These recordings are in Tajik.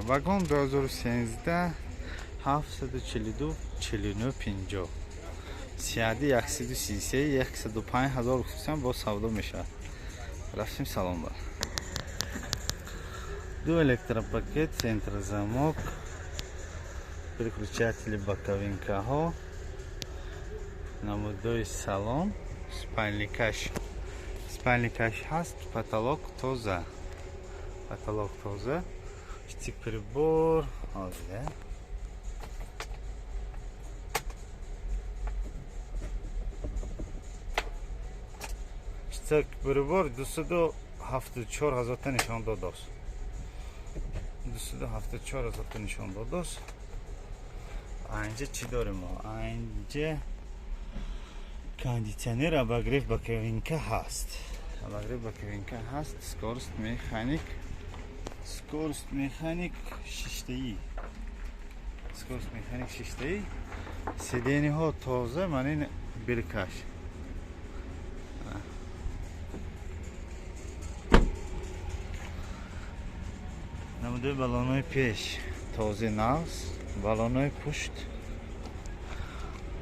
Вагон 2013 742 49 50. Сияди 133 105 ҳазор хусусан бо савдо мешавад. Рафтем салон бар. Ду электропакет, центр замок, переключатели боковинкаҳо, намудои салон, спальникаш, спальникаш ҳаст, потолок тоза. Потолок тоза. Штик прибор ҳозир. Штик прибор 274 ҳазорта нишон додааст. 274 ҳазорта нишон додааст. Анҷа чӣ дорем мо? Анҷа кондитсионер, обогрев боковинка ҳаст. Обогрев боковинка ҳаст. Скорость механик. Скорость механик шиштаӣ. Скорость механик шиштаӣ. Сидениҳо тоза, ман ин биркаш. Намудаи баллонҳои пеш тоза нағз, баллонҳои пушт,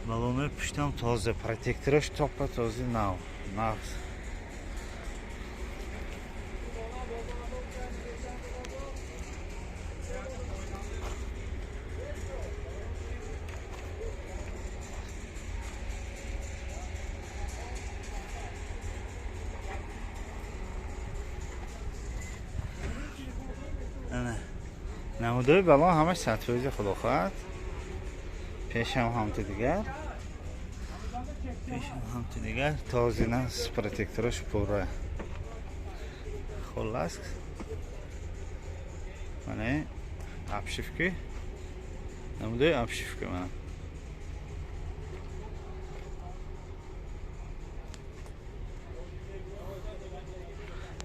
баллонҳои пуштам тоза, протектораш топа тоза нав, нағз. Намудои баллон ҳамаш 100%, худо хоҳад. Пешам ҳамту дигар. Пешам ҳамту дигар. Тозина протектораш пурра. Хуллас. Мана обшивки. Намудои обшивка мана.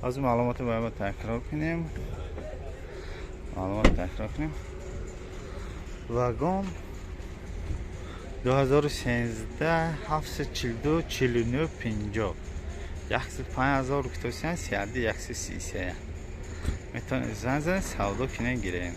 Ҳозир маълумотро бояд такрор кунем. Маълумот такрор кунем. Вагон 2013 742 49 50 105 ҳазор кутосиян, сияди 133. Метавонед занг занед, савдо кинен гирем.